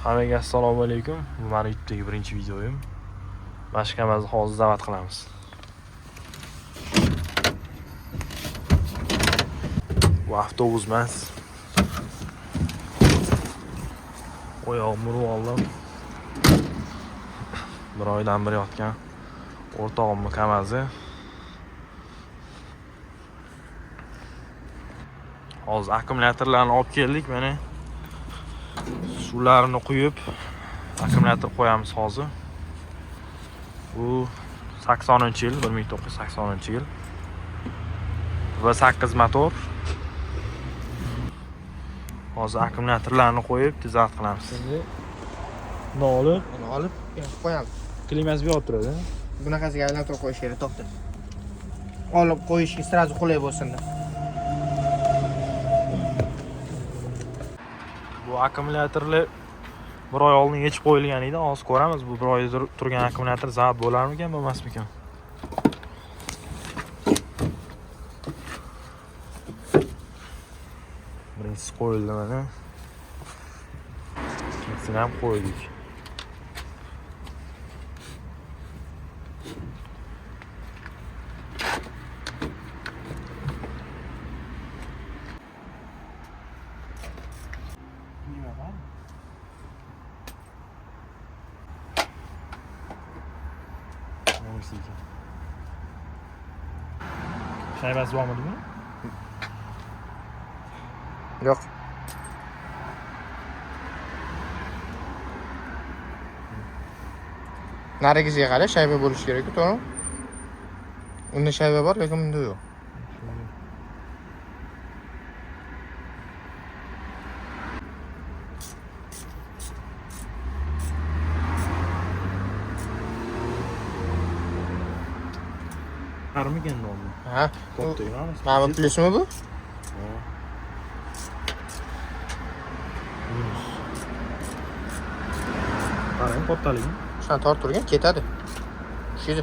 Hammaga assalomu alaykum. Bu meni YouTube'dagi birinchi videoyim. Mana shu KAMAZni hozir zavat qilamiz. Bu avtobus emas. Oyog'im urib oldim. Bir oydan beri yotgan o'rtog'imni KAMAZi. Hozir akkumulyatorlarni olib keldik mana. Suvlarini quyib akkumulyator qo'yamiz hozir. Bu 80-yil, 1980-yil. V8 motor. Hozir akkumulyatorlarni qo'yib tezat qilamiz. Endi buni olib, Buni olib yoqib qo'yamiz. Klimasi bu yoqda turadi. Bunaqasiga aylantirib qo'yish kerak, to'xta. Olib qo'yishga сразу qulay bo'lsin deb. Bu akkumulyatorlar bir oy oldin yechib qo'yilgan edi. Hozir ko'ramiz bu bir oy turgan akkumulyator zabt bo'larmikan, bo'lmasmikan. Birinchisi qo'yildi mana. Ikkinchisini ham qo'ydik. Hangisi ekan? Shaybasi bormidi buni? Yo'q. Narigisiga qara, shayba bo'lishi kerak-ku, to'g'rimi? Unda shayba bor, lekin bunda yo'q. Qarmikan oldi? Ha? Katta emas. Mana bu plyusmi bu? Minus. Qarang kattaligini. Shuni tortib turgin, ketadi. Tushadi.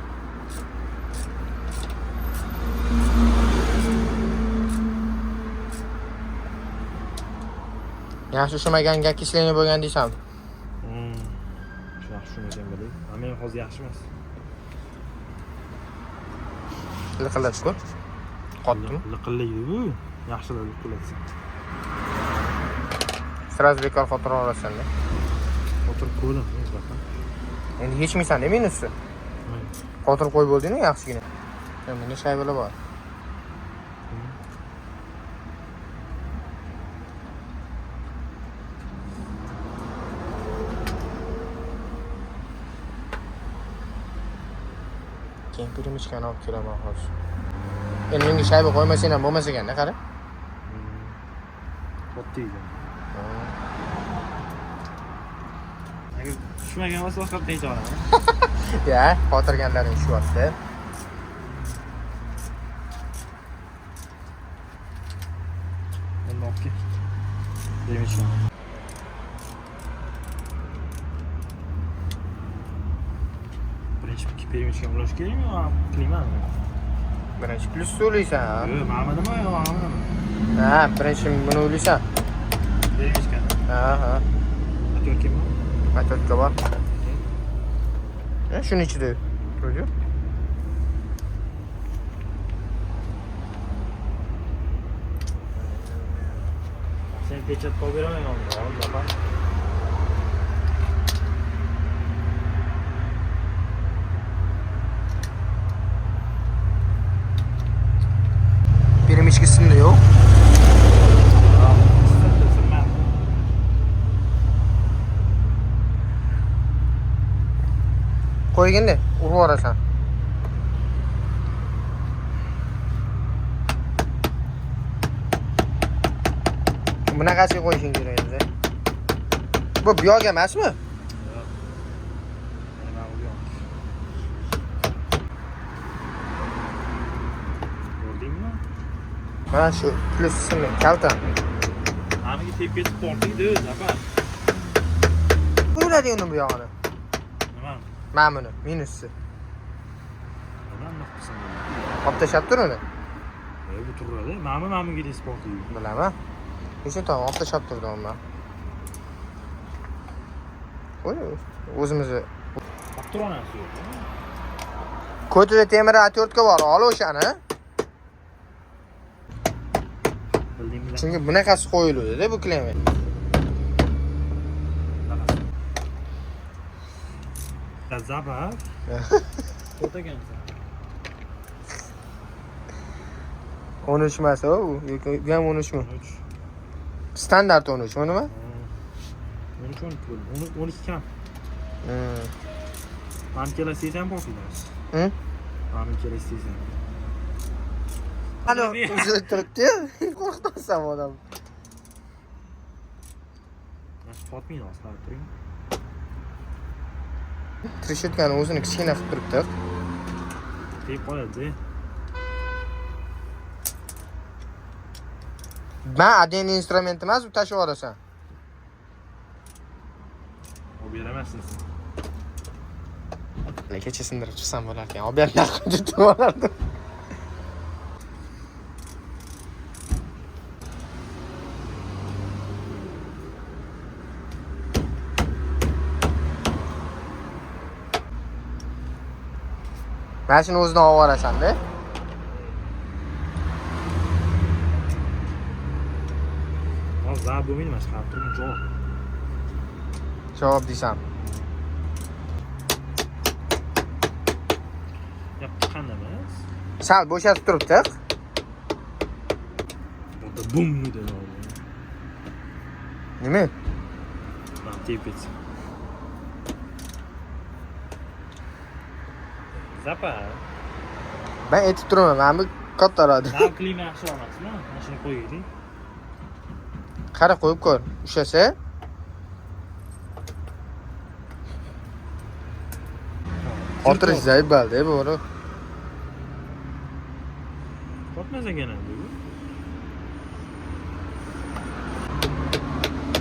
Yaxshi ushlamaganga окисление bo'lgan deysanmi? Shu yaxshi tushunmasam bo'ladi. Ha, men hozir yaxshi emas. Liqillatib ko'r. Qotdimi? Liqillaydi bu. Yaxshilab liqillatsa. Сразу bekor xotira olasan-da. O'tirib ko'rdim, baqa. Endi yechmaysan-da minusni. Qotirib qo'yib bo'ldingmi yaxshigina. Ya, bunda shaybalar bor. Keyin pirimichkani olib kelaman hozir. Endi bunga shayba qo'ymasang ham bo'lmas ekanda, qara. Katta ekan. Agar tushmagan bo'lsa boshqa bitta olaman. Ya, qotirganlaring tushyapti. Endi olib kel. Demişim. Birinchi перемычка ulash kerakmi yo klimami? Birinchi plyusni ulaysan. Yo'q, mana nima yo mana nima? Ha, birinchi buni ulaysan. Перемычка. Ha, ha. Отвертка mi? Отвертка bor. E, shuni ichida turdi. Sen pechat qo'yib beraman hozir, baqa. Перемычка sindi yo'q. Qo'yginda, urib yuborasan. Bunaqasiga qo'yishing kerak endi. Bu bu yoq emasmi? Ko'rdingmi? Mana shu plyus simi kalta. Aniga tepib ketib tortdi, zafar. Qo'yiladi endi bu yog'ini. Nima? Mana buni, minusi. Nima nima qilsin? Olib tashlab tur uni. E, bu turadi. Mana mana bunga tez tortdi. Bilaman. Necha tomon olib tashlab turdim man. Qo'y, o'zimizni. Patronasi yo'q. Ko'tida temir otvertka bor, ol o'shani. Bildingmi? Chunki bunaqasi qo'yiluvdi-da bu klema. Zabar. To'rt ekansan. 13 emas u, yoki bu ham 13 mi? 13. Standart 13 mi nima? 13 12 bo'ldi. 12 kam. Hmm. Mana kelasi ham popiyamiz. Hı? Mana kelasi desam. Hali uzilib turibdi-yu. Qo'rqitasan odam. Mana shu qotmaydi hozir, qarab turing. Trishetkani o'zini kichkina qilib turibdi. Tegib qoladi. Men отдельный instrument emas, u tashlab yuborasan. Olib beramassan sen. Kecha sindirib chiqsam bo'lar ekan. Olib berib deb bo'lardim. Mana shuni o'zidan olib yuborasan-da. Hozir zarb bo'lmaydi mana shu, qarab turing, javob. Javob deysan. Gap chiqqanda emas. Sal bo'shatib turibdi. Bunda bum dedi. Nima? Mana tegib ketsa. Zapa. Men aytib turaman, mana bu kattaroq. Nima klima yaxshi emasmi? Mana shuni qo'yaylik. Qara, qo'yib ko'r. Ushlasa, xotirish zaif balda bu. Qotmas ekan endi bu.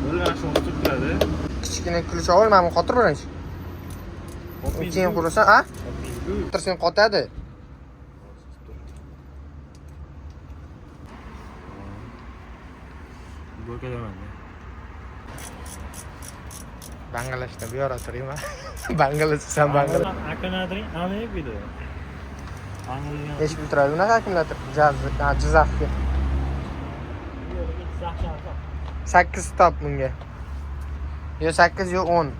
Bo'ldi, mana shuni tutib turadi. Kichkina ключ ol, mana buni qotir birinchi. Qotmaydi. Keyin qurasan, a? Qotmaydi-ku. Qotirsang qotadi. Bo'kadaman. Bangalashdan bu yoqda turayman. Bangalash san bangalash. Akkumulyatorning amayib edi. Angliyaga. Nechi pul turadi bunaqa akkumulyator? Jizzaxga. 8 top bunga. Yo 8 yo 10.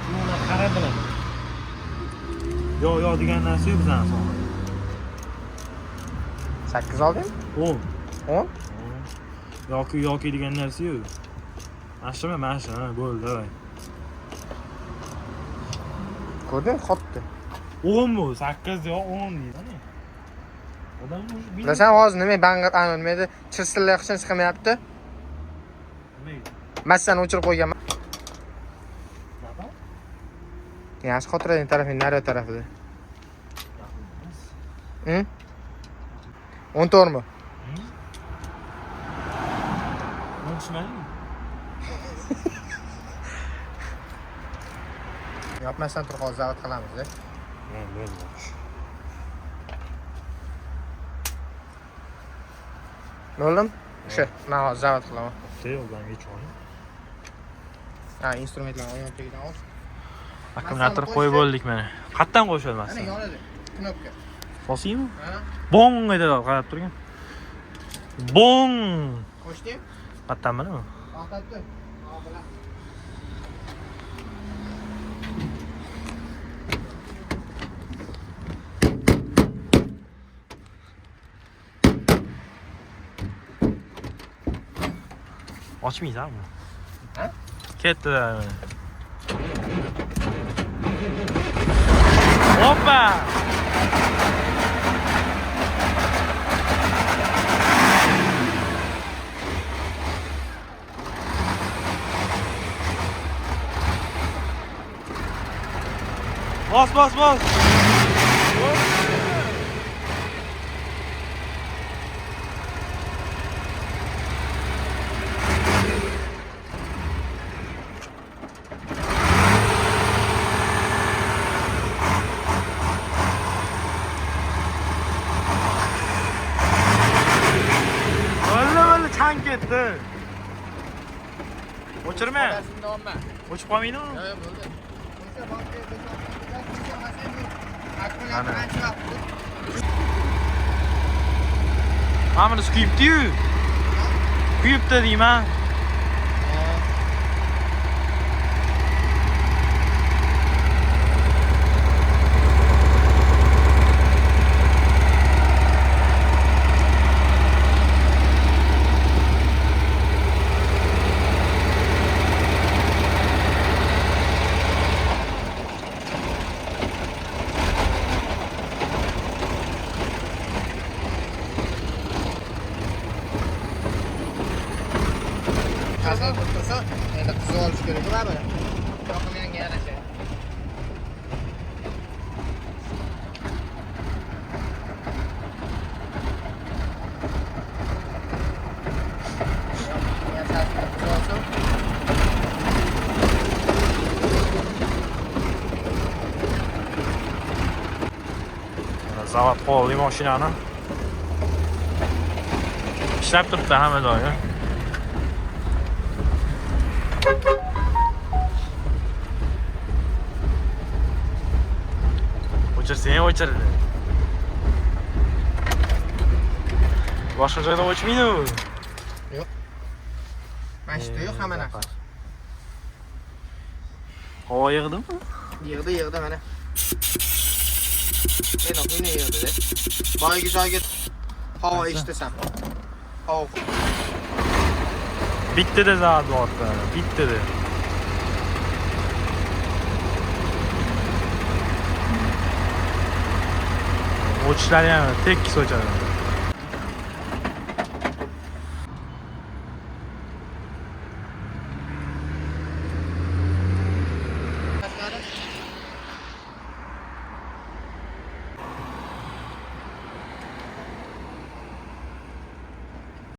Buni qarab bilaman. Yo'q, yo'q degan narsa yo'q bizani sohada. 8 olding? 10. 10? Yoki yoki degan narsa yo'q. Mana shumi, mana shu, ha, bo'ldi, davay. Ko'rding, qotdi. 10 bu, 8 yo 10 deydi. Odam уже Bilasan hozir nima bangir, ana nima edi? Chirsillay hech chiqmayapti. Nimaga? Massani o'chirib qo'yganman. Nima? Yaxshi xotiradigan tarafing nari tarafida. Yaqin emas. Hı? 14 mi? Nima tushmadingmi? Yopmasdan turib hozir zavod qilamiz-da. Ha, bo'ldi. Bo'ldimi? O'sha, men hozir zavod qilaman. Yo'q, yechib oling. Ha, instrumentlarni oyoq tagidan ol. Akkumulyator qo'yib bo'ldik mana. Qayerdan qo'yishadi Ana masalan? yonida knopka. Bosaymi? Ha? Bong etadi, qarab turgin. Bong! Qo'shding? Qayerdan bilaman? To'xtatib tur. Ha, bilaman. Ochmaysanmi? Ha? Ketdi. Hoppa! Bos, bos, bos. Bo'ldi, bo'ldi, chang ketdi. O'chirma. Shunda olma. O'chib qolmaydimi? Yo'q, yo'q, bo'ldi. O'sha akkumulyator ancha vaqt. Mana bunisi kuyibdi-yu. Kuyibdi deyman. Qazon qilib tursa, endi qizib olish kerak baribir. Yoqimga yarasha. Mana zavod qoldi mashinani. Ishlab turibdi hamma joyi. O'chirsang ham o'chirdi. Boshqa joyda o'chmaydi u. Yo'q. Mana shu yo'q hamma narsa. Havo yig'dimi? Yig'di, yig'di mana. Endi quyni yig'di-da. Boyagi joyga havo eshitasan. Havo Bittada zavod bor, bittada. O'chishlari ham tekis o'chadi.